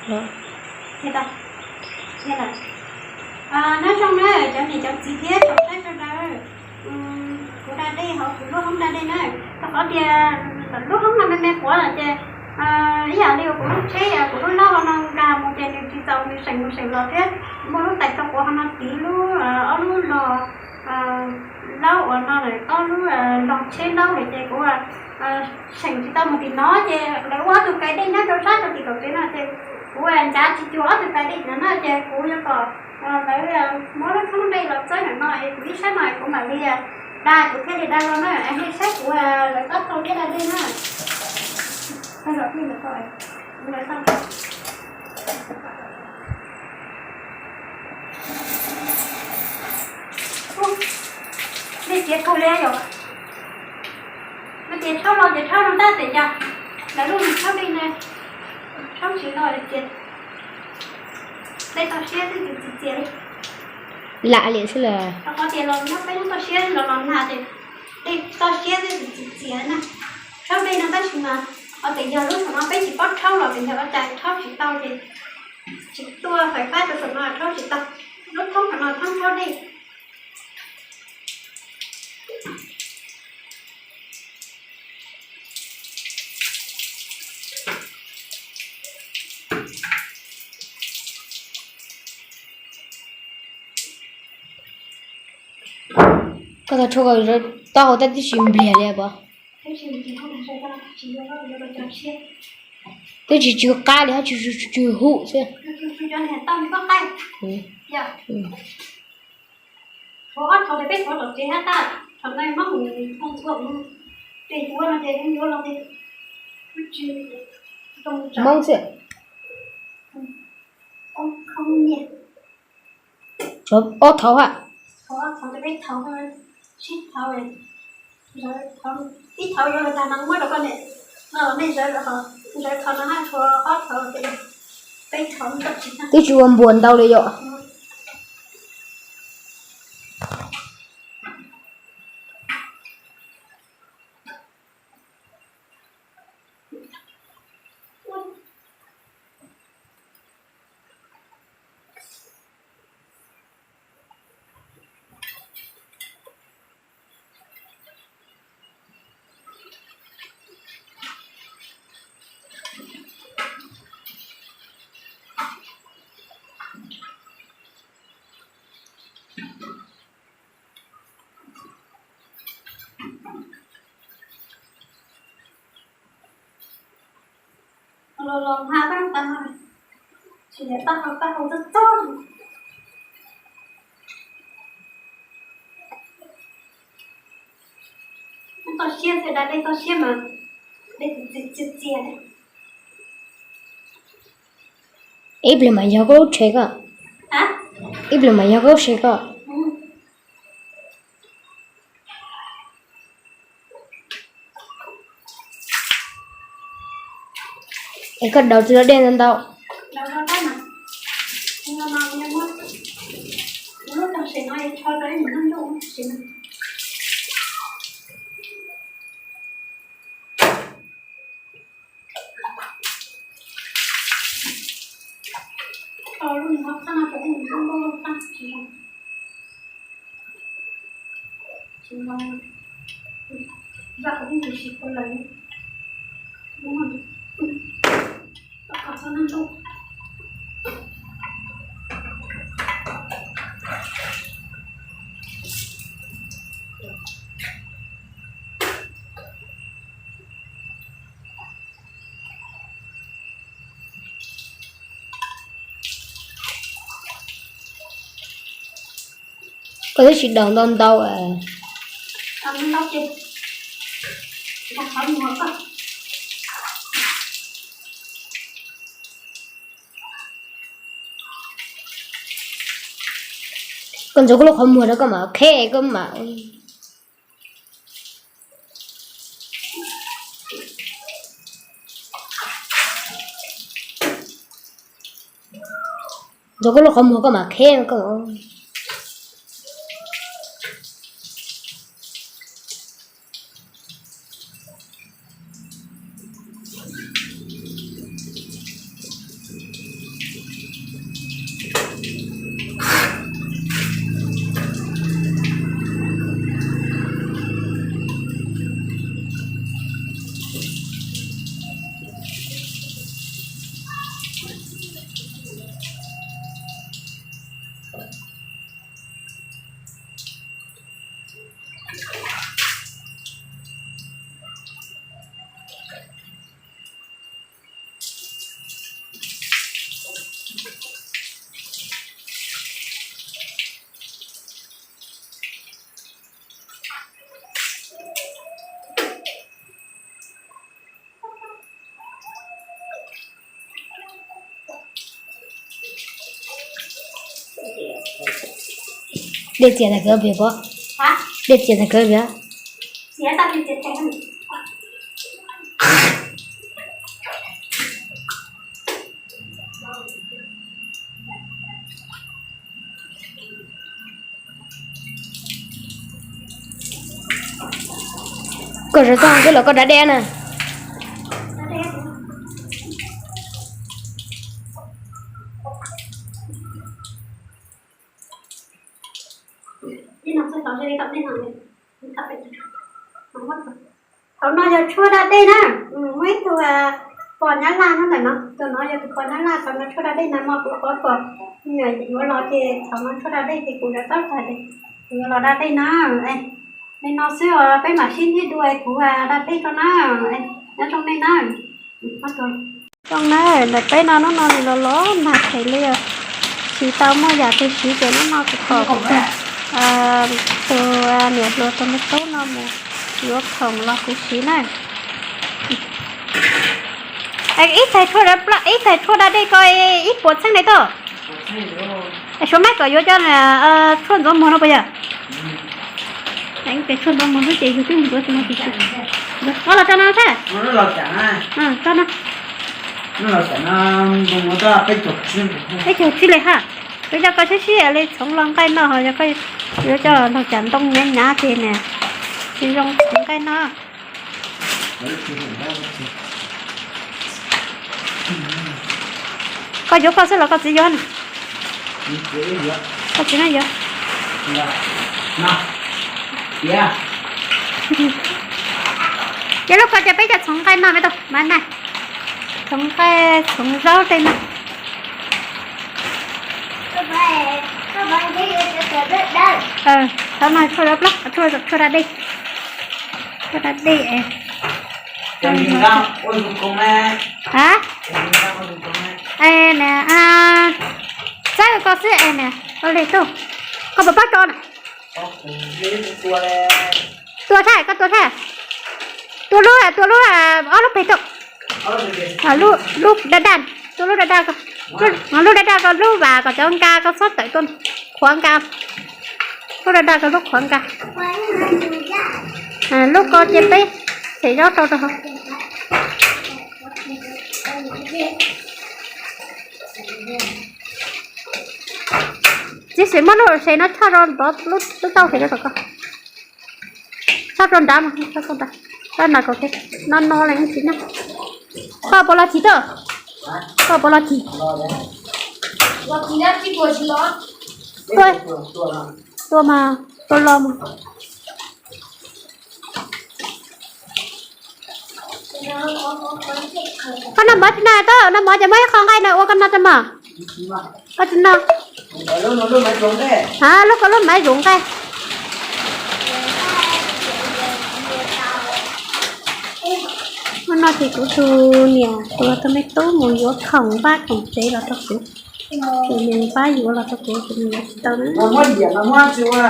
Nyob zoo na cov niam cov txiv thiab tsoom saib sawv daws. Kuv da dej hauv kuv lub hoob da dej na, rau qhov tias lub hoob no me me quav lawm ces ib yam li kuv lub tsheb kuv lub laub hauv no nkag mus ces nws tsis txaus nws seem mus seem los thiab. Muaj lub tais rau quav hauv no tiv lub, ob lub los laub uas no lawm, ob lub los tsheb laub lawm ces kuv seem tsis tau mus tim no ces lawv ua ob tug kais dej nyob rau sab rau tim kaum tsev no ces kuv ncav tsis cuag ob tug kais dej no na ces kuv yuav kom lawv muab lub thoob dej los txawb ntawm no es kuv ib sab no kuv mam li da, kuv thiaj li da los na es nej saib kuv lawv tab tau thiab da dej na. Nej txiav kawg li yom. Mas ces rhaub los ces rhaub no tab sis yog lawv lub nws rhaub dej na, rhaub tsis los ces dej toj siab twb tsis txias li. Lam li xwb las. Rau qhov tias los nyob peb lub toj siab los los nag ces dej toj siab twb tsis txias na. Rhaub dej no tab sis mas ho tseem yog lub saum no peb tsis paub rhaub los tseem yog ua cas rhaub tsis tau ces tsis tuaj fais fab rau saum no rhaub tsis tau. Lub thoob saum no thoob rhaub dej. Koj tau tshuaj koj taub hau tab tib si npliag li puas? Twb tsis tsw qab li, tsis tsw hum xwb. Hmoob xwb. Ob thaud ha. Ib thaud yuav los tag no muab rau koj niam, nej zawv lawm ho, zawv thaud no haj tshuav ob thaud, peb thaud. Twb tsis ua npuas ntau li yom. Los los hma pab tas, tsis yog pab hau, pab hau txob txob. Toj siab xwb, da dej toj siab mas dej txias txias. Ib pliag mam yog koj lub tsheb koj. Ib pliag mam yog koj lub tsheb koj. Es koj daus txiv dej ntau ntau. Koj twb tsis daus ntau ntau. Koj ntxuav koj lub qhov muag rau koj mam kheb koj mam. Ntxuav koj lub qhov muag koj mam kheb koj. Dej txias tag kawg pom. Dej txias tag kawg pom. Koj zav txog twb los koj da dej na. Thaum no yog tshuaj da dej na. Muaj ib tug pog Nyab Laj nyob ntawm no, tus no yog tus pog Nyab Laj, thaum no tshuaj da dej na, no kuv qhuav kom nws yuav los ces thaum no tshuaj da dej ces kuv yuav tab tom, kuv yuav los da dej na. Li no xwb os, peb mam sib ntsib dua, kuv da dej rau na. Nyob zoo nej na. Zoo na, ntawm peb no hnub no los los nag heev li, tsis tau muaj yam twg siv ces hnub no kuv pom tus niam hluas tus me tub no mus yuav khoom los kuv siv na. Ib tais tshuaj, ib tais tshuaj da dej ko ib puas txheej li tau. Suav mab kom yuav cov tshuaj ntxuav muag no puas yog? Ib tais tshuaj ntxuav muag xwb ces yus twb mus ntxuav tsis muag tsis tau. Koj los tso no thiab. Tso no. Peb caug tsib li ha. Peb cog koj sib sib li txhoov los nqaij noj ho yog koj yuav coj los nrog cas ntoo nyav nyav ces nws tsis zoo txhoov nqaij noj. Koj yuav koj xwb los koj txiv yuav na? Koj txiv na yuav. Yog lub ko ces peb coj txhoov nqaij noj me tub, mas na, txhoov nqaij txhoov zaub tej no. Thaum no tshuaj da dej, tshuaj da dej. A, txawb koj xwb es niam, ua li tug, koj puas paub tso na? Tua thiab, koj tua thiab. Tua lub, tua lub, ob lub peg rau. Lub daj daj, tua lub daj daj ko, lub daj daj ko lub vas kom cov nka ko txhob tawm tuaj, qhuav nka. Lub daj daj ko lub qhuav nka. Lub ko ces peb txhem zaub rau rau hauv. Txiv sim muab lub se no choj rau nrad, lub taub se rau tom ko. Choj rau nrad mas, choj rau nrad. Koj na, no no li tsis noj. Koj puas los tsis tau? Koj puas los tsis? Tua mas, tua los mas. Koj noj mov tsis noj tau, noj mov ces muab ib qho nqaij no ua koj noj tau mas. Koj tsis noj. A, lub ko lub maiv zoov nqaij. Hnub no ces kuv tus niam hluas tus me tub mus yuav khoom npaj khoom tsev los rau kuv. Ces nws npaj yuav los rau kuv ces nws yuav tsis tau na.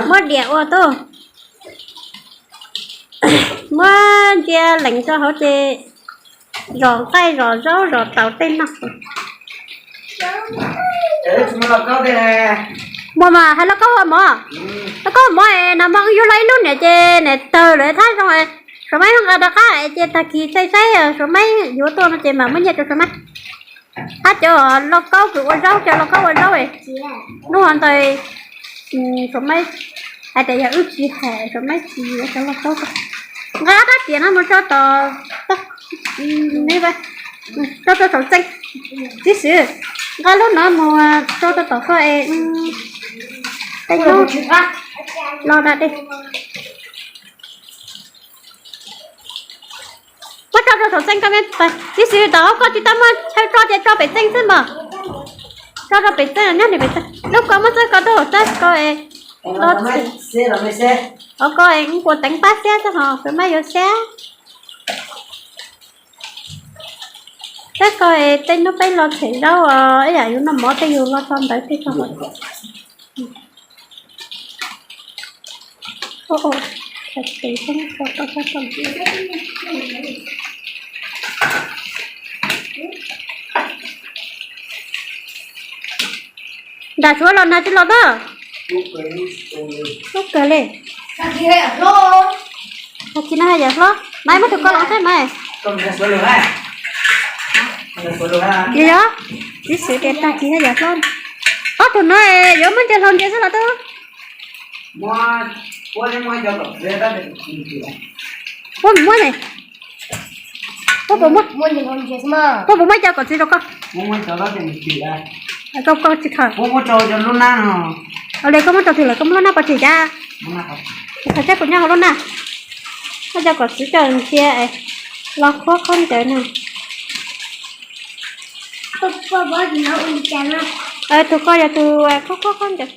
Muab diam ua tub. Muab ntsia lees rau hauv ces zom nqaij zom zaub zom taus tej noj. Muaj mas hais lauj kaub ua mov. Lauj kaub ua mov es nag hmo wb yuav los ib lub niam ces niam tawg lawm thab zoo. Suav maib nqa rov qab ces tag kis saib saib suav maib yuav tuaj no ces mam muab nyiaj rau suav maib. Hab cov lauj kaub kws ua zaub, cov lauj kaub ua zaub. Hnub ntawd suav maib hais tias yog wb tsis hais suav maib tsis yuav cov lauj kaub ko. Nqa rab riam no mus tso tom, tso rau saum txee. Txiv Xwm, nqa lub no mus tso rau tom ko es tej hnub los da dej. Muab tso rau saum txee ko me. Txiv Xwm, tom hauv ko tsis tau muaj chaw tso ces tso pem txee xwb mas. Tso rau pem txee, nyob pem txee. Lub ko muab txawb ko tuaj, txawb ko es los txem. Hauv ko es kuv teev pab xiab xwb ho kuv mab yuav xiab. Txawb ko es tej hnub peb los txhem zaub os, ib yam yus noj mov tej yus los tso ntawd tej tso. Nram Suav los nag tsis los tag. Lub kawg li. Tag kis no yawm hlob, Maiv, muab tus ko los saib Maiv. Yog, yog, txiv xwm tias tag kis no yawm hlob. Ob tug no yuav muab ntsia hlau ntsia xwb los tub. Puab muab ne, puab puas muab, puab puas muab cov kom txiv rau koj? Koj, koj tsis khaws. Ua li koj muab rau twg lawm, koj muab lub nab pov tseg cas? Tsis khaws, saib kuv nyob hauv lub nab. Koj cov kom txiv coj ntsia los khuab khaub ncaws no. Tus ko yog tus khuab khaub ncaws.